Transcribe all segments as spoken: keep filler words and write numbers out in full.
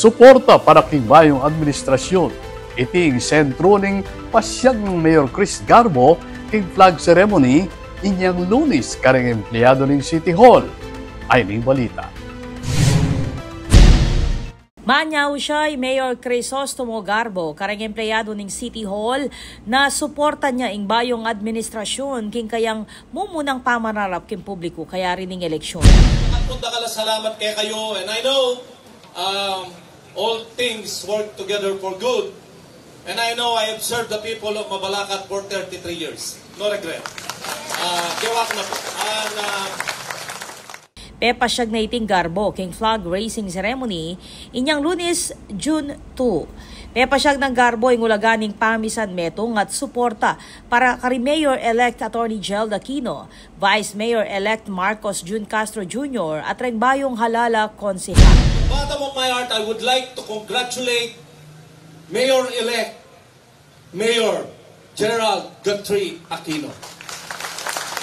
Suporta para king bayung administrasyun. Iti ing sentru ning pasyag nang Mayor Chris Garbo king flag ceremony inyang Lunes kareng empleyado ning City Hall. Ayni ing balita. Manyau siya i Mayor Crisostomo Garbo kareng empleyado ning City Hall na suportan ya ing bayung administrasyun king kayang mumunang pamanarap king publiku kayari ning eleksyon. Dakal pung dakal a salamat kekayu, and I know, um, all things work together for good. And I know I have served the people of Mabalacat for thirty-three years. No regret. Ah, kewa ku na pu. And, ah, Pepasyag na iting Garbo king flag raising ceremony inyang Lunes, June two. Pepasyag nang Garbo ing ulaga ning pamisan metung at suporta para kari Mayor-elect Attorney Gerald Aquino, Vice Mayor-elect Marcos Jun Castro Junior at reng bayung halal a konsehal. Bottom of my heart, I would like to congratulate Mayor-elect Mayor Gerald Guthrie Aquino.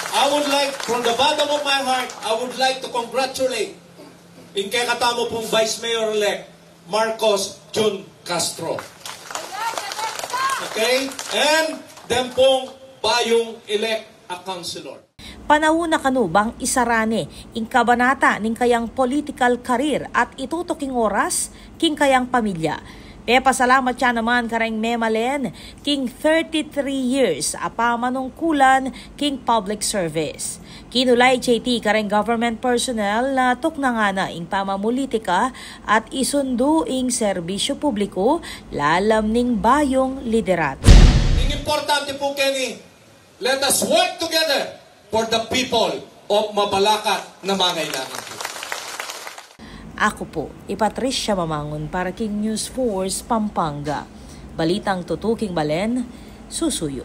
I would like, from the bottom of my heart, I would like to congratulate ing kekatamu pung Vice Mayor-elect Marcos Jun Castro. Okay? And then pung bayung elect a councilor. Panaun na kanu bang isara ne ing kabanata ning kayang political career at itutu king oras king kayang pamilya. Pepasalamat ya naman kareng memalen king thirty-three years a pamanungkulan king public service. Kinulay ya iti kareng government personnel na tuknangan na ing pamamulitika at isundu ing serbisyu publiku lalam ning bayung liderato. Ing importante pu keni, let us work together for the people of Mabalacat na mangailangan pu. Aku pu i Patricia Mamangun para king News Force Pampanga. Balitang tutuking balen, susuyu.